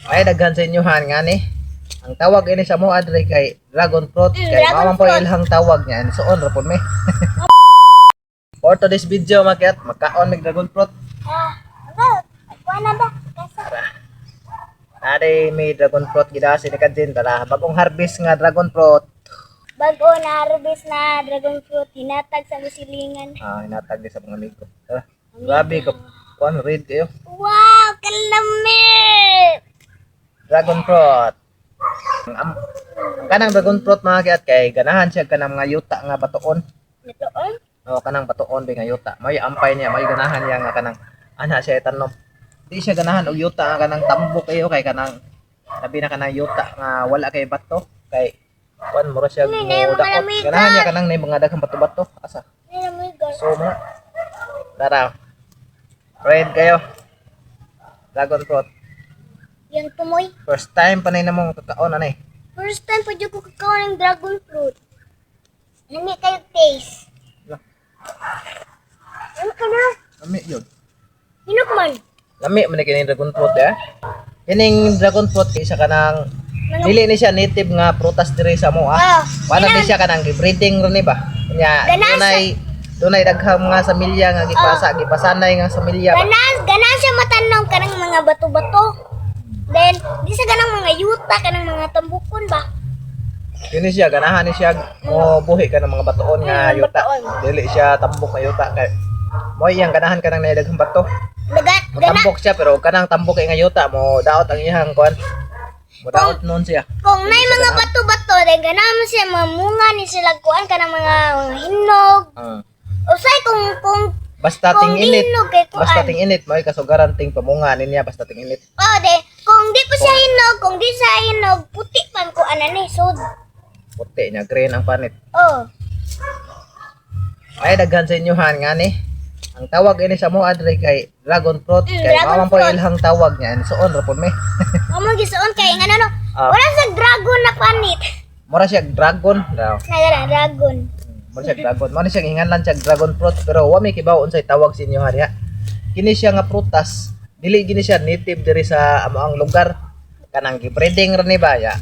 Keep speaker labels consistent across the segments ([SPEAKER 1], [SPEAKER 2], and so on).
[SPEAKER 1] Ay daghan sa inyohan nga ni. Ang tawag ini sa mo adre kay dragon fruit kay
[SPEAKER 2] dragon
[SPEAKER 1] mao man po
[SPEAKER 2] fruit.
[SPEAKER 1] ilhang tawag niya suon ra pud mi. For today's video, makiat magkaon mig dragon fruit.
[SPEAKER 2] Ah, ano? Kuha na ba? Kasa.
[SPEAKER 1] Ade may dragon fruit gida si ni Kajin, tara, bagong harvest nga dragon fruit.
[SPEAKER 2] Bago na harvest na dragon fruit, hinatag sa musilingan.
[SPEAKER 1] Ah, hinatag di sa mga amigo. Tara. Grabe ka kuan, red kayo.
[SPEAKER 2] Wow, kalamit!
[SPEAKER 1] Dragon fruit. Ang kanang dragon fruit, mga kiat, kay ganahan siya kanang mga yuta nga batuon.
[SPEAKER 2] Nitoon?
[SPEAKER 1] O kanang batuon ba nga yuta. May ampay niya, may ganahan niya nga kanang ana siya itanom. Di siya ganahan og yuta nga kanang tambok kayo kay kanang labi na kanang yuta nga wala kay bato kay kuan mura siya
[SPEAKER 2] Hindi, na yung
[SPEAKER 1] mo
[SPEAKER 2] mga
[SPEAKER 1] daot.
[SPEAKER 2] lamigan.
[SPEAKER 1] Ganahan niya kanang nay mga daghang bato-bato. Asa?
[SPEAKER 2] Nilamigan.
[SPEAKER 1] So mga tara. Red kayo. Dragon fruit.
[SPEAKER 2] Yang tumoy.
[SPEAKER 1] First time pa na namong kakaon ani.
[SPEAKER 2] First time pa dyan ko kakaon ng dragon fruit. Lami kayo taste.
[SPEAKER 1] Lah.
[SPEAKER 2] Ano ka na?
[SPEAKER 1] Lami yun.
[SPEAKER 2] Hinok man.
[SPEAKER 1] Lami man ni kining dragon fruit eh. Kining dragon fruit isa kanang
[SPEAKER 2] Mga-
[SPEAKER 1] dili ni siya native nga prutas diri sa mo ah.
[SPEAKER 2] Ah,
[SPEAKER 1] Wala ni siya kanang gibreeding ron ni ba. Nya
[SPEAKER 2] Ganahan
[SPEAKER 1] dunay dunay daghang mga samilya nga gipasa, gipasanay nga samilya ba.
[SPEAKER 2] Ganan, ganan siya matanom kanang mga bato-bato. Then, di sa ganang mga yuta, kanang mga tambukon ba?
[SPEAKER 1] Kini siya ganahan ni siya mo buhi ka ng mga batuon nga yuta.
[SPEAKER 2] Batuon.
[SPEAKER 1] Dili siya tambok nga yuta kay mo iyang ganahan kanang nay daghang bato.
[SPEAKER 2] Dagat, gana,
[SPEAKER 1] Tambok siya pero kanang tambok kay nga yuta mo daot ang iyang kuan. Mo daot noon siya.
[SPEAKER 2] Kung nay
[SPEAKER 1] Dili siya
[SPEAKER 2] mga
[SPEAKER 1] ganahan.
[SPEAKER 2] bato-bato, then ganahan mo siya mamunga ni sila kuan kanang mga hinog.
[SPEAKER 1] Ah.
[SPEAKER 2] Usay kung
[SPEAKER 1] Basta
[SPEAKER 2] kung
[SPEAKER 1] ting init.
[SPEAKER 2] di hinog kay kuan.
[SPEAKER 1] Basta ting init, may kasugaran ting pamunga niya basta ting init.
[SPEAKER 2] Oh, de, kung di pa siya hinog, kung di siya hinog, puti pan kuan na ni sud.
[SPEAKER 1] Puti niya, green ang panit.
[SPEAKER 2] Oh,
[SPEAKER 1] Ay daghan sa inyohan nga ni. Ang tawag ini sa mo adre kay dragon fruit kay
[SPEAKER 2] dragon
[SPEAKER 1] mao man po
[SPEAKER 2] fruit.
[SPEAKER 1] ilhang tawag niya suon ra pud mi.
[SPEAKER 2] Mao gisuon kay nga ano,
[SPEAKER 1] Ah.
[SPEAKER 2] wala sa dragon na panit.
[SPEAKER 1] Mura siya dragon daw.
[SPEAKER 2] Nagara dragon.
[SPEAKER 1] Mura siya dragon. Mao ni siya hinganlan siya dragon fruit pero wa may kibaw unsay tawag sa inyo diha. Kini siya nga prutas, dili gini siya native diri sa amoang lugar. Kanang gibreeding ra ni ba ya.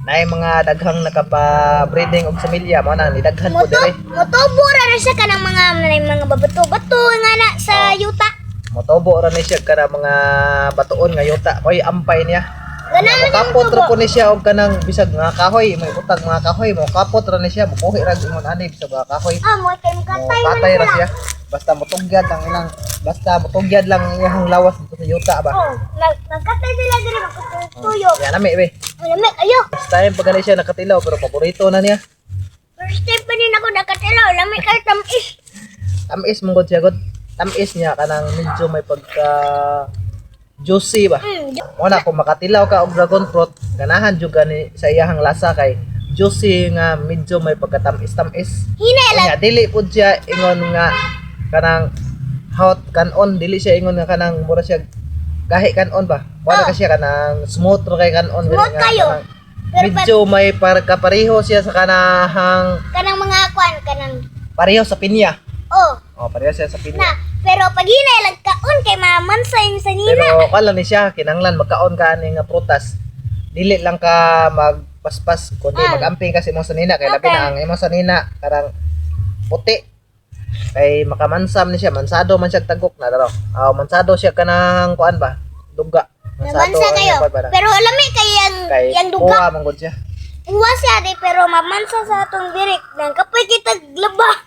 [SPEAKER 1] Naay mga daghang nakapa-breeding og samilya mao na nidaghan po
[SPEAKER 2] Moto,
[SPEAKER 1] diri.
[SPEAKER 2] motubo ra na siya kanang mga babato-bato nga na sa yuta.
[SPEAKER 1] Motubo ra ni siya kana mga batuon nga yuta. Moy ampay niya.
[SPEAKER 2] Ganahan siya
[SPEAKER 1] Mokapot ra
[SPEAKER 2] motubo.
[SPEAKER 1] po ni siya og kanang bisag mga kahoy, may utag mga kahoy, mokapot ra ni siya, mobuhi ra ingon ani bisag mga kahoy.
[SPEAKER 2] Ah, mo kay mukatay man
[SPEAKER 1] Mokatay ra
[SPEAKER 2] sila.
[SPEAKER 1] siya. Basta motugyad ang ilang basta motugyad lang ang iyang lawas dito sa yuta ba.
[SPEAKER 2] Oh, nagkatay sila diri magtuyo.
[SPEAKER 1] Ya nami be.
[SPEAKER 2] Lami ayo.
[SPEAKER 1] First time pa gani siya nakatilaw pero paborito na niya.
[SPEAKER 2] First time pa din ako nakatilaw, lami kay tamis.
[SPEAKER 1] Tamis mong gud siya gud. Tamis niya kanang medyo may pagka juicy ba. Mo na kung makatilaw ka og dragon fruit, ganahan jud gani sa iyahang lasa kay juicy nga medyo may pagkatamis-tamis.
[SPEAKER 2] Hinay lang.
[SPEAKER 1] Unya dili pud siya ingon nga kanang hot kanon, dili siya ingon nga kanang mura siya gahi kanon ba. Wala
[SPEAKER 2] Oh.
[SPEAKER 1] ka siya kanang smooth ra kay kanon dili
[SPEAKER 2] Smooth
[SPEAKER 1] nga
[SPEAKER 2] kayo.
[SPEAKER 1] kanang
[SPEAKER 2] Pero
[SPEAKER 1] medyo may para kapareho siya sa kanahang
[SPEAKER 2] kanang mga kwan kanang
[SPEAKER 1] pareho sa pinya.
[SPEAKER 2] Oh,
[SPEAKER 1] Oh, pareho siya sa pinya.
[SPEAKER 2] na pero pag hinay lang kaon kay mamansa yung sa nina.
[SPEAKER 1] Pero kala ni siya kinanglan magkaon ka ani nga prutas. Dili lang ka magpaspas kundi magamping kasi imong sanina kay labi na ang imong sanina karang puti. Kay makamansam ni siya, mansado man siya tagok na daro. Ah, mansado siya kanang kuan ba? Duga.
[SPEAKER 2] Namansa
[SPEAKER 1] ang
[SPEAKER 2] kayo.
[SPEAKER 1] kuan ba na?
[SPEAKER 2] Pero lami kay yang
[SPEAKER 1] Kay
[SPEAKER 2] yang duga.
[SPEAKER 1] kuha man gud siya.
[SPEAKER 2] Uwa siya di pero mamansa sa atong birik. Nang kapoy kita glaba.